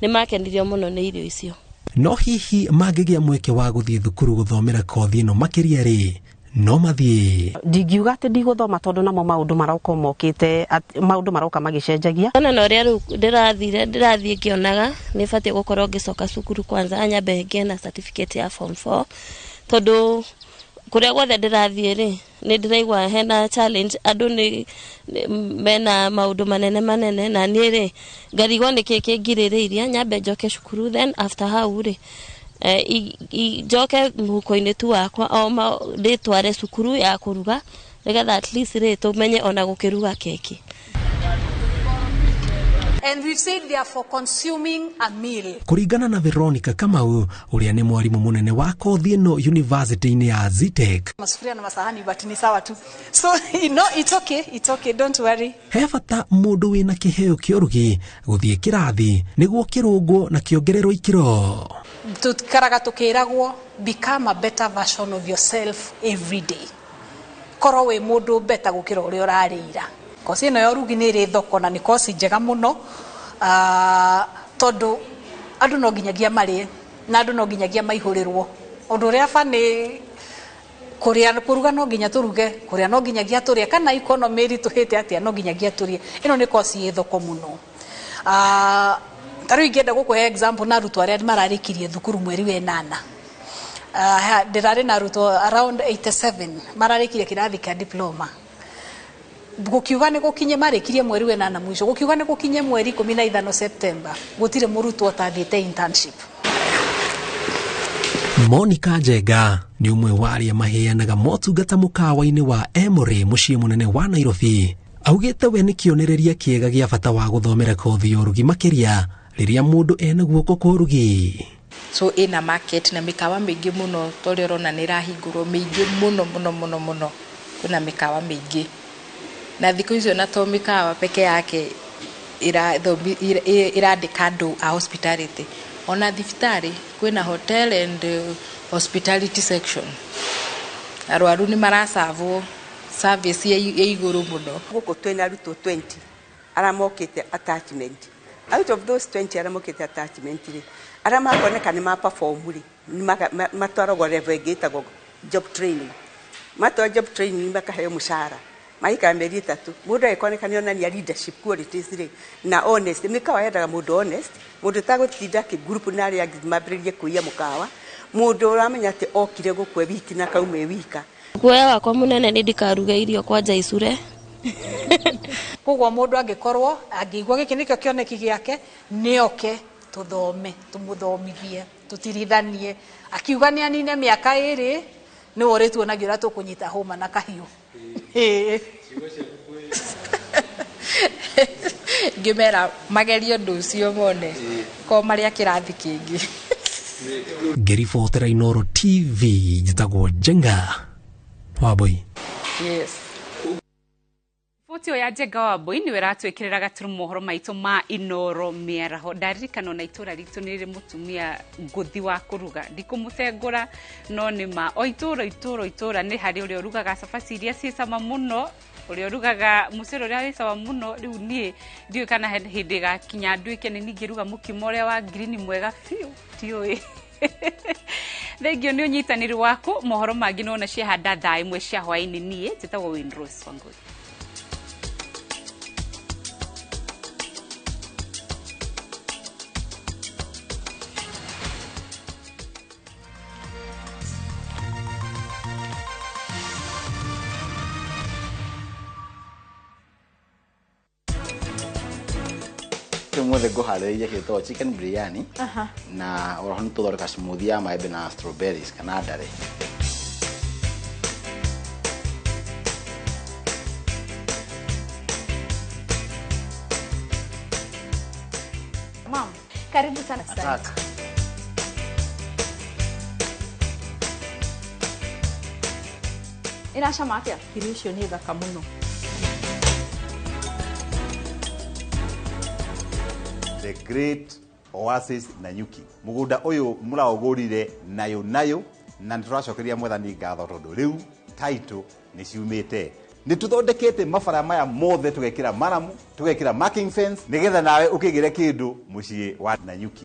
nĩ makenirio mũno nĩ irio icio. No hihi mangĩgĩa mweke wa gũthiĩ thukuru gũthomera kothi ĩno makĩria rĩ, no mathiĩ? Ndingiuga atĩ ndigũthoma, tondũ namo maũndũ maroka mokĩte, maũndũ maroka magĩcenjagia. Ona na ũrĩa rĩu ndĩrathire, ndĩrathiĩ ngĩonaga nĩ batiĩ gũkorwo ngĩcoka cukuru kwanza, nyambe ngĩe na certificate ya form 4, tondũ kũrĩa guothe ndĩrathiĩ rĩ, nĩ ndĩraigua hena challenge, andũ nĩ mena maũndũ manene manene, na niĩ rĩ ngarigwo nĩkĩ kĩngirĩrĩiria nyambe njoke cukuru, then after hau rĩ, njoke mũhuko-inĩ tu wakwa o ndĩtware cukuru ya kũruga. Nĩgetha at least rĩ tũmenye ona gũkĩruga keki. And we've said they are for consuming a meal. Kũringana na Veronica Kamau ũrĩa nĩ mwarimũ mũnene wa kothi ĩno university-inĩ ya Zetech, Masufuria na masahani, but ni sawa tu. So, it's okay, it's okay, don't worry. He bata mũndũ wĩna kĩheo kĩa ũrugi gũthiĩ kĩrathi nĩguo kĩrũngwo na kĩongererwo ikĩro. Tukaraga tukiragwo, become a better version of yourself every day. Korwo wĩ mũndũ better gũkĩra ũrĩa ũrarĩ ira. Kosi ĩno ya ũrugi nĩ ĩrĩ thoko na nĩ kosi njega mũno, tondũ andũ no nginyagia marĩe na andũ no nginyagia maihũrĩrwo. Ũndũ ũrĩa bani kũrĩa kũruga no nginya tũruge, kũrĩa no nginyagia tũrĩe, kana economy ĩritũhĩte atĩa no nginyagia tũrĩe. Ĩno nĩ kosi ĩ thoko mũno. Ta rĩu ingĩenda gũkũhe example na arutwo arĩa mararĩkirie thukuru mweri wa ĩnana. Ndĩrarĩ na arutwo around 87 mararĩkirie kĩrathi kĩa diploma. Gũkiuga nĩ gũkinye marĩkirie mweri wa ĩnana mũico, gũkiuga nĩ gũkinye mweri 15 September, gũtirĩ mũrutwo ũtathiĩte internship. Monica Njenga nĩ ũmwe wa arĩa maheanaga motungata mũkawa-inĩ wa Emory mũciĩ mũnene wa Nairobi. Augĩte we nĩ kĩonereria kĩega gĩa bata wa gũthomera kothi ya ũrugi makĩria rĩrĩa mũndũ ena guoko kwa ũrugi. So ĩna market na mĩkawa mĩingĩ mũno ta ũrĩa ũrona nĩ ĩrahingũrwo mĩingĩ mũno mũno mũno mũno, kwĩna mĩkawa mĩingĩ na thikũ icio na to mĩkawa peke yake ĩrandĩka andũ a hospitality, ona thibitarĩ kwĩna hotel and hospitality section, arwaru nĩ maracavwo service ya igũrũ mũno. Gũkũ twĩna arutwo 20 arĩa mokĩte attachment. Out of those 20 arĩa mokĩte attachment rĩ, arĩa makoneka nĩ ma perform rĩ, matwaragwo level ĩngĩ ĩtagwo job training. Matwarwo job training makaheo mũcara maikara mĩeri 3. Mũndũ agĩkoneka nĩ onania leadership qualities rĩ na honest. Mĩkawa yendaga mũndũ honest, mũndũ ũtagũtinda akĩ-group na arĩa angĩ mambĩrĩrie kũiya mũkawa, mũndũ ũramenya atĩ okire gũkũ e wiki na akauma e wika. Guoya wakwa mũnene nĩ ndikaruge irio kwanja icure. Koguo mũndũ angĩkorwo angĩigua gĩkĩ nĩkĩo kĩoneki gĩake, nĩoke tũthome, tũmũthomithie, tũtirithanie. Akiuga nĩ anine mĩaka 2 nĩwe ũrĩtuonagia ũrĩa tũkũnyita hũma na kahiũ. Ngĩmera magerie ũndũ ũcio mone ko marĩa kĩrathi kĩngĩ. Ngĩribotera Inooro TV njĩtagwo Njenga Wambui. Yes. Riboti ĩyo ya Njenga Wambui nĩwe ĩratwĩkĩrĩra gaturumo mohoro maitũ ma Inooro mĩaraho. Ndaririkana ona itũra ritũ nĩ rĩrĩ mũtumia ngũthi wa kũruga, ndikũmũtengũra no nĩ ma o itũra itũra itũra nĩ harĩ ũrĩa ũrugaga cabaci iria ciĩ cama mũno, ũrĩa ũrugaga mũcere ũrĩa wĩ cama mũno. Rĩu niĩ ndiũĩ kana hĩndĩ ĩgakinya nduĩke nĩ ningĩruga mũkimo ũrĩa wa ngirini mwega biũ, ndiũĩ. Thengio nĩ ũnyitanĩri waku. Mohoro mangĩ nĩwona ciahanda thaa 1 cia hwaĩ-inĩ. Niĩ njĩtagwo Winrose Wangũi. Ũmũthĩ ngũharĩrĩirie kĩndũ chicken biryani na oroho nĩ tũthondeka smoothie ya maembe na strawberries kana ndare. Mom, karibu sana. Asante. Ĩracama atĩa? Irio icio nĩ thaka mũno. The Great Oasis Nanyuki. Mũgũnda ũyũ mũraũgũrire nayo nayo na nĩ tũracokeria mwathani ngatho tondũ rĩu title nĩ ciumĩte. Nĩ tũthondekete mabara maya mothe, tũgekĩra maramu, tũgekĩra marking fence nĩgetha nawe ũkĩgĩre kĩndũ mũciĩ wa Nanyuki.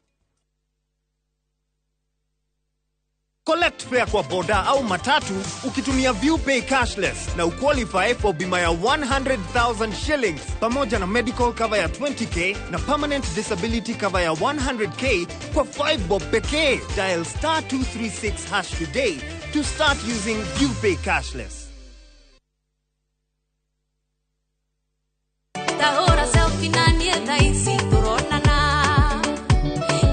Collect fare kwa boda au matatu ukitumia ViewPay cashless na uqualify for bima ya 100,000 shillings pamoja na medical cover ya 20k na permanent disability cover ya 100k kwa 5 bob pekee. Dial star 236 hash today to start using ViewPay cashless. Tahora selfie na niĩ thaa ici tũronana,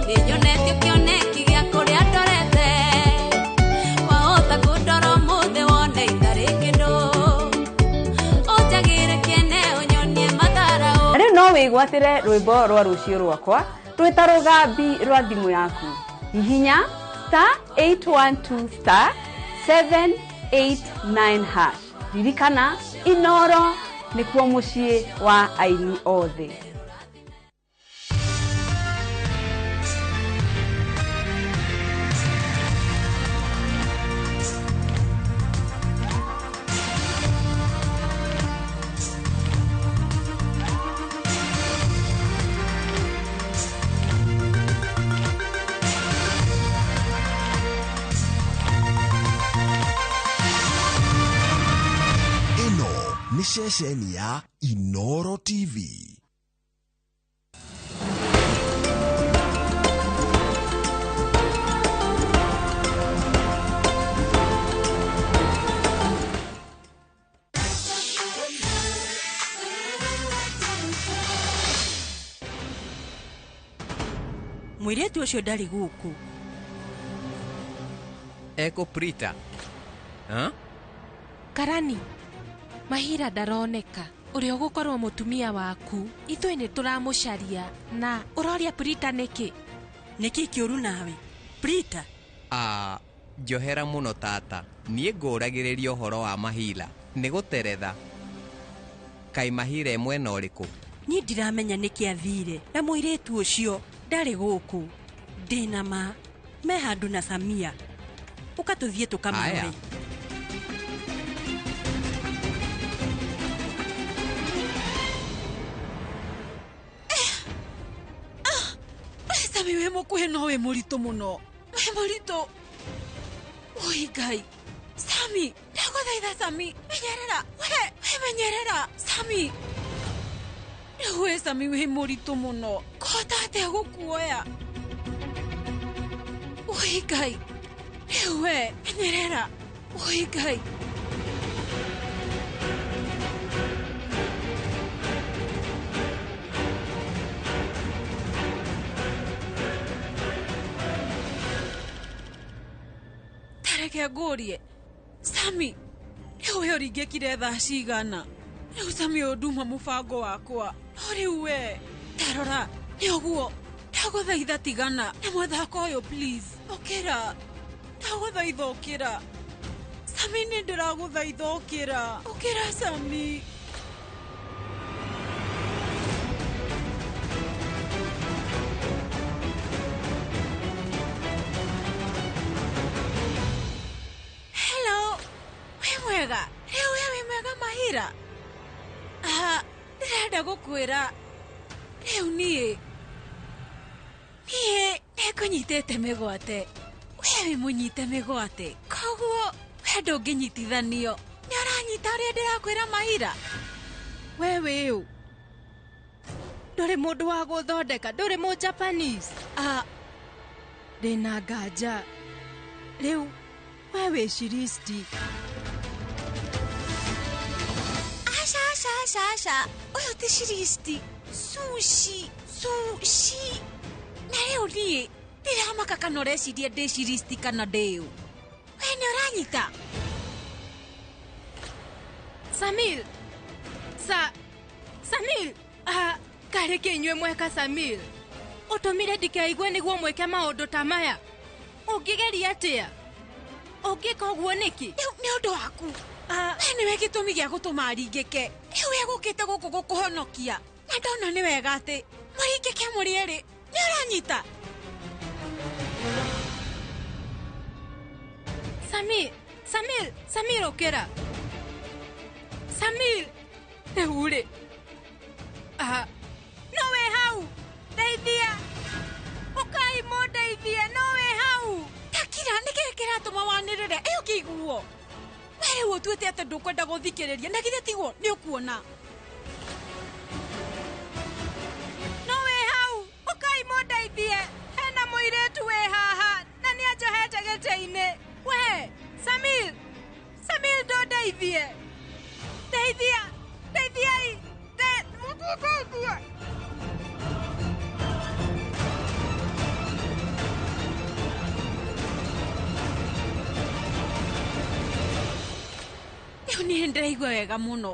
nĩnyonetio kĩoneki gĩa kũrĩa ndorete, wahota kũndora ũmũthĩ wone itarĩ kĩndũ. Wĩgwatĩre rwĩmbo rwa rũciũ rwakwa rwĩta rũgambi rwa thimũ yaku. Hihinya star 812 star 789 hash. Ririkana, Inoro nĩkuo mũciĩ wa aini othe. Nĩ ceceni ya Inoro TV. Mũirĩtu ũcio ndarĩ gũkũ. Eko Prita. Ha? Karani, Mahira ndaroneka. Ũrĩa ũgũkorwo mũtumia waku, ithuĩ nĩ tũramũcaria na ũroria Prita nĩkĩ? Nĩkĩ kĩũru nawe? Prita? Ah, njohera mũno tata. Niĩ ngũragĩrĩria ũhoro wa Mahira. Nĩ gũteretha. Kaĩ Mahira e mwena ũrĩkũ? Niĩ ndiramenya nĩkĩ athire na mũirĩtu ũcio ndarĩ gũkũ. Ndĩna ma me handũ na Samia. Ũka tũthiĩ tũkamarore. Sami wĩ mũkuhĩ no wĩ mũritũ mũno. Wĩ mũritũ. Oi Ngai. Sami, ndagũthaitha Sami, menyerera. We menyerera. Sami. Rĩu we Sami wĩ mũritũ mũno. Kũhota atĩa gũkuoya? Oi Ngai. Rĩu we, menyerera. Oi Ngai. Reke ngũrie. Sami, rĩu we ũringĩkire thaa cigana? Rĩu Sami ũyũ nduma mũbango wakwa. No rĩu we, tarora, nĩ ũguo. Ndagũthaitha tigana na mũthako ũyũ please. Ũkĩra. Ndagũthaitha ũkĩra. Sami nĩ ndĩragũthaitha ũkĩra. Ũkĩra Sami. Mwega rĩu we wĩ mwega Mahira. Aha, ndĩrenda gũkwĩra rĩu niĩ nĩngũnyitĩte mĩgwate. We wĩ mũnyite mĩgwate, koguo we ndũngĩnyitithanio. Nĩ ũranyita ũrĩa ndĩrakwĩra Mahira? We wĩ ũ? Ndũrĩ mũndũ wa gũthondeka, ndũrĩ mũ Japanese. Ah, ndĩna nganja. Rĩu we wĩ Shiristi. Aca aca, ũyũ ti Shiristi. Sushi, sushi. Na rĩu niĩ ndiramaka kana ũreciria ndĩ Shiristi kana ndĩ ũ. We nĩ ũranyita? Samir. Samir. Ah, karĩ kĩ inyuĩ mweka Samir? Ũtũmire ndikaigue nĩguo mwĩke maũndũ ta maya. Ũngĩgeria atĩa? Ũngĩka ũguo nĩkĩ? Nĩ ũndũ waku. We nĩwe gĩtũmi gĩa gũtũma aringĩke. Rĩu egũkĩte gũkũ gũkũhonokia. Na ndona nĩ wega atĩ mũringĩke mũrĩ erĩ. Nĩ ũranyita? Samir, Samir, Samir ũkĩra. Samir, rĩu rĩ. Ah, no wĩ hau. Ndeithia. Ũkai mũndeithie, no wĩ hau. Takira, nĩkĩĩ kĩratũma wanĩrĩre? Ĩ ũkĩiguo. We rĩu ũtuĩte atĩ ndũkwenda gũthikĩrĩria, na githĩ tiguo nĩ ũkuona. No wĩ hau, ũkai mũndeithie. Hena mũirĩtu wĩ haha na nĩ anjohete gĩtĩ-inĩ. We, Samir, Samir ndũndeithie. Ndeithia, ndeithiai. Ndeithia. Rĩu niĩ ndĩraigua wega mũno.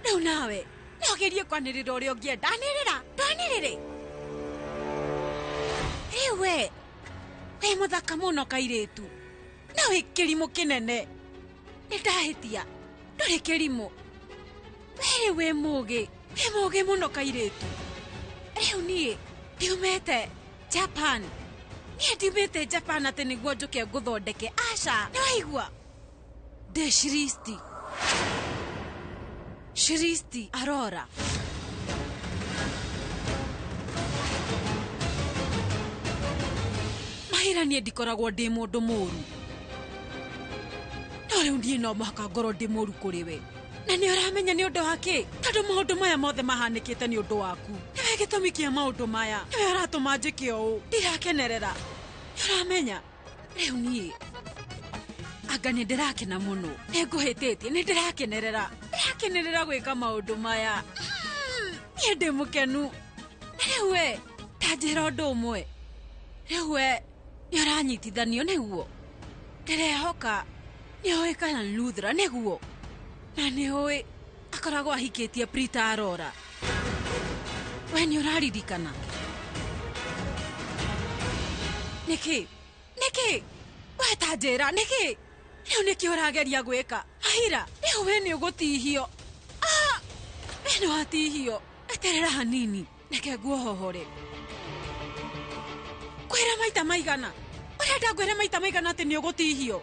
Rĩu nawe, No gerie kwanĩrĩra ũrĩa ũngĩenda. Anĩrĩra, ndwanĩrĩre. Rĩu we, wĩ mũthaka mũno kairĩtu. Na wĩ kĩrimũ kĩnene. Nĩ ndahĩtia. Ndũrĩ kĩrimũ. We rĩu wĩ mũgĩ. Wĩ mũgĩ mũno kairĩtu. Rĩu niĩ ndiumĩte Japan. Niĩ ndiumĩte Japan atĩ nĩguo njũke ngũthondeke. Aca, nĩ waigua? Ndĩ Shiristi. Shiristi Arora. Mahira niĩ ndikoragwo ndĩ mũndũ mũru. No rĩu niĩ no mũhaka ngorwo ndĩ mũru kũrĩ we. Na nĩ ũramenya nĩ ũndũ wa kĩ? Tondũ maũndũ maya mothe mahanĩkĩte nĩ ũndũ waku. Nĩwe gĩtũmi kĩa maũndũ maya. Nĩwe ũratũma njĩke ũũ. Ndirakenerera. Nĩ ũramenya? Rĩu niĩ anga nĩ ndĩrakena mũno. Nĩ ngũhĩtĩtie, nĩ ndĩrakenerera. Ndĩrakenerera gwĩka maũndũ maya. Niĩ ndĩ mũkenu. Na rĩu we, ta njĩra ũndũ ũmwe. Rĩu we, nĩ ũranyitithanio nĩguo? Ndĩrehoka nĩ ũĩ Karan Luthra nĩguo? Na nĩ ũĩ akoragwo ahikĩtie Prita Arora. We nĩ ũraririkana? Nĩkĩ? Nĩkĩ? We ta njĩra, nĩkĩ? Rĩu nĩkĩ ũrageria gwĩka? Mahira, rĩu we nĩ ũgũtihio. Ah! We nĩ watihio. Eterera hanini, reke nguohohore. Kwĩra maita maigana? Ũrenda ngwĩre maita maigana atĩ nĩ ũgũtihio?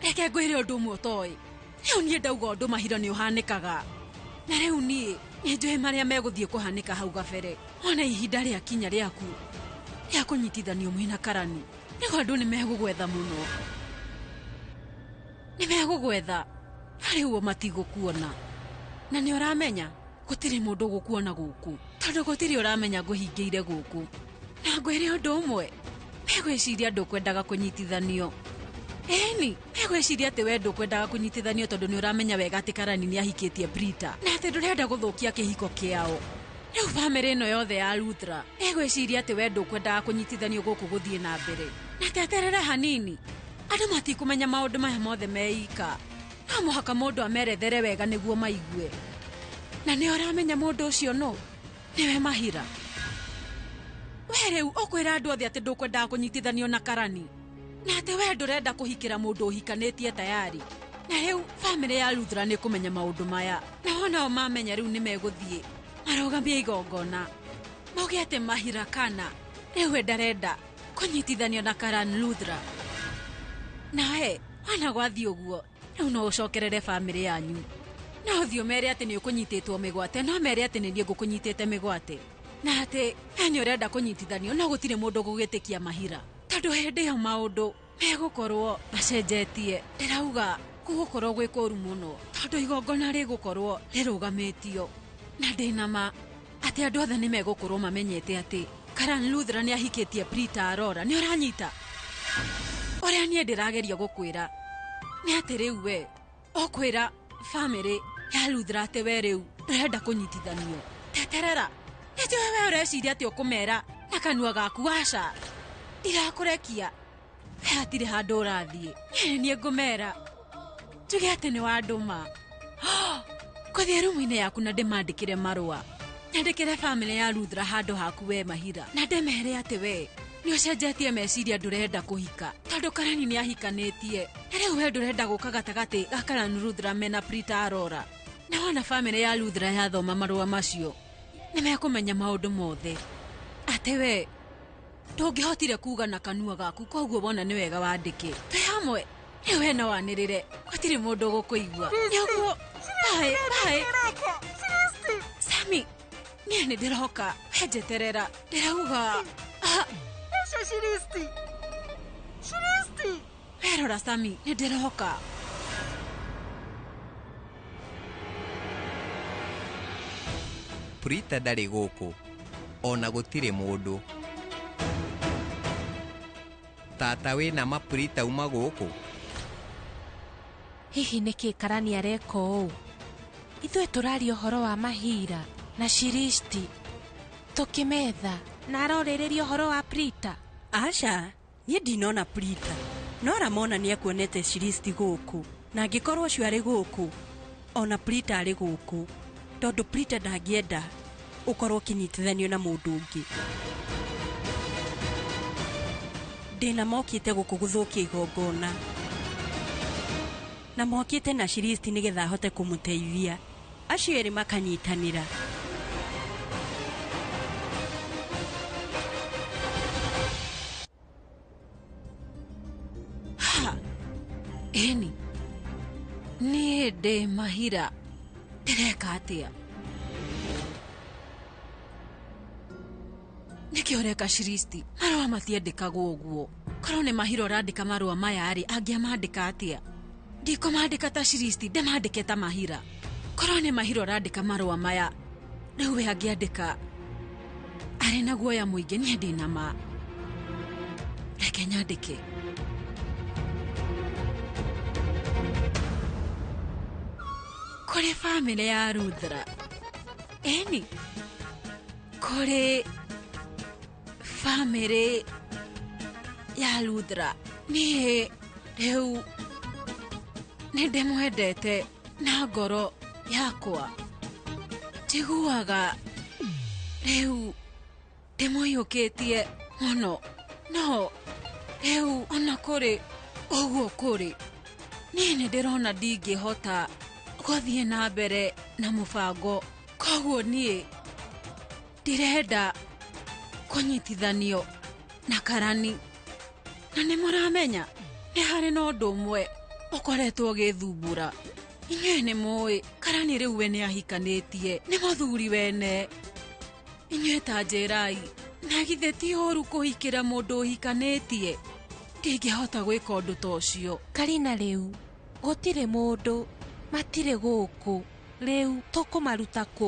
Reke ngwĩre ũndũ ũmwe ũtoĩ. Rĩu niĩ ndauga ũndũ Mahira nĩ ũhanĩkaga. Na rĩu niĩ nĩ njũĩ marĩa megũthiĩ kũhanĩka hau gabere. Wona ihinda rĩakinya rĩaku rĩa kũnyitithanio mwĩna Karani, rĩu andũ nĩ megũgwetha mũno. Nĩ megũgwetha, no rĩu o matigũkuona. Na nĩ ũramenya gũtirĩ mũndũ ũgũkuona gũkũ, tondũ gũtirĩ ũramenya ngũhingĩire gũkũ. Na ngwĩre ũndũ ũmwe, megwĩciria ndũkwendaga kũnyitithanio. Ĩni, megwĩciria atĩ we ndũkwendaga kũnyitithanio tondũ nĩ ũramenya wega atĩ Karani nĩ ahikĩtie Prita, na atĩ ndũrenda gũthũkia kĩhiko kĩao. Rĩu bamĩrĩ ĩno yothe ya Luthra ĩgwĩciria atĩ we ndũkwendaga kũnyitithanio gũkũ gũthiĩ na mbere. Na teterera hanini, andũ matikũmenya maũndũ maya mothe meika. No mũhaka mũndũ amerethere wega nĩguo maigue. Na nĩ ũramenya mũndũ ũcio nũ? Nĩwe Mahira. We rĩu ũkwĩra andũ othe atĩ ndũkwendaga kũnyitithanio na Karani, na atĩ we ndũrenda kũhikĩra mũndũ ũhikanĩtie tayari. Na rĩu bamĩrĩ ya Luthra nĩ kũmenya maũndũ maya, na wona o mamenya rĩu nĩ megũthiĩ marũgamie igongona, mauge atĩ Mahira Kana rĩu we ndarenda kũnyitithanio na Karan Luthra. Nawe wana gwathiĩ ũguo, rĩu no ũcokerere bamĩrĩ yanyu. No ũthiĩ ũmere atĩ nĩ ũkũnyitĩtwo mĩgwate, no mere atĩ nĩ niĩ ngũkũnyitĩte mĩgwate, na atĩ we nĩ ũrenda kũnyitithanio, no gũtirĩ mũndũ ũgũgĩtĩkia Mahira, tondũ hĩndĩ ĩyo maũndũ megũkorwo macenjetie. Ndĩrauga gũgũkorwo gwĩ kũũru mũno, tondũ igongona rĩgũkorwo rĩrũgamĩtio, na ndĩna ma atĩ andũ othe nĩ megũkorwo mamenyete atĩ Karan Luthra nĩ ahikĩtie Prita Arora. Nĩ ũranyita? Ũrĩa niĩ ndĩrageria gũkwĩra nĩ atĩ rĩu we ũkwĩra bamĩrĩ ya Luthra atĩ we rĩu ndũrenda kũnyitithanio. Teterera, nĩ njũĩ we ũreciria atĩ ũkũmera na kanua gaku. Aca, ndirakũrekia. We hatirĩ handũ ũrathiĩ. Niĩ niĩ ngũmera njuge atĩ nĩ wandũma ngũthiĩ rumu-inĩ yaku na ndĩmandĩkĩre marũa, nyandĩkĩre bamĩrĩ ya Luthra handũ haku we Mahira, na ndĩmere atĩ we nĩ ũcenjetie meciria, ndũrenda kũhika tondũ Karani nĩ ahikanĩtie, na rĩu we ndũrenda gũka gatagatĩ ga Karan Luthra mena Prita Arora. Na wona bamĩrĩ ya Luthra yathoma marũa macio, nĩ mekũmenya maũndũ mothe atĩ we ndũngĩhotire kuga na kanua gaku, koguo wona nĩ wega wandĩke. Twĩ hamwe rĩu, we no wanĩrĩre, gũtirĩ mũndũ ũgũkũigua. Nĩ ũguo. Bye bye. Sami, niĩ nĩ ndĩroka, we njeterera. Ndĩrauga Shiristi. Shiristi. We rora Sami, nĩ ndĩroka. Prita ndarĩ gũkũ, ona gũtirĩ mũndũ. Tata wĩna ma Prita uma gũkũ? Hihi nĩkĩ Karani areka ũũ? Ithuĩ tũraria ũhoro wa Mahira na Shiristi tũkĩmetha, na arorĩrĩria ũhoro wa Prita. Aca, niĩ ndinona Prita, no Ramona nĩ akuonete Shiristi gũkũ, na angĩkorwo ũcio arĩ gũkũ, ona Prita arĩ gũkũ. Tondũ Prita ndangĩenda ũkorwo ũkĩnyitithanio na mũndũ ũngĩ. Ndĩna mokĩte gũkũ gũthũkia igongona. Na mokĩte na Shiristi nĩgetha ahote kũmũteithia. Acio erĩ makanyitanĩra. Ha! Ĩni. Niĩ ndĩ Mahira. Ndĩreka atĩa? Nĩkĩ ũreka Shiristi? Marũa matiandĩkagwo ũguo. Korwo nĩ Mahira ũrandĩka marũa maya rĩ, angĩamandĩka atĩa? Ndikũmandĩka ta Shiristi, ndĩmandĩke ta Mahira. Korwo nĩ Mahira ũrandĩka marũa maya, rĩu we angĩandĩka arĩ na guoya mũingĩ, niĩ ndĩna ma. Reke nyandĩke. Kũrĩ bamĩrĩ ya Ruthra. Ĩni, kũrĩ bamĩrĩ ya Ruthra. Niĩ rĩu nĩ ndĩmwendete na ngoro yakwa. Njiguaga rĩu ndĩmũiyũkĩtie mũno, no rĩu ona kũrĩ ũguo kũrĩ, niĩ nĩ ndĩrona ndingĩhota gũthiĩ na mbere na mũbango. Koguo niĩ ndirenda kũnyitithanio na Karani. Na nĩ mũramenya nĩ harĩ na ũndũ ũmwe ũkoretwo ũgĩthumbũra. Inyuĩ nĩ mũĩ Karani rĩu we nĩ ahikanĩtie nĩ mũthuri wene. Inyuĩ ta njĩrai, na githĩ ti ũru kũhikĩra mũndũ ũhikanĩtie? Ndingĩhota gwĩka ũndũ ta ũcio. Karina rĩu gũtirĩ mũndũ, matirĩ gũkũ. Rĩu tũkũmaruta kũ?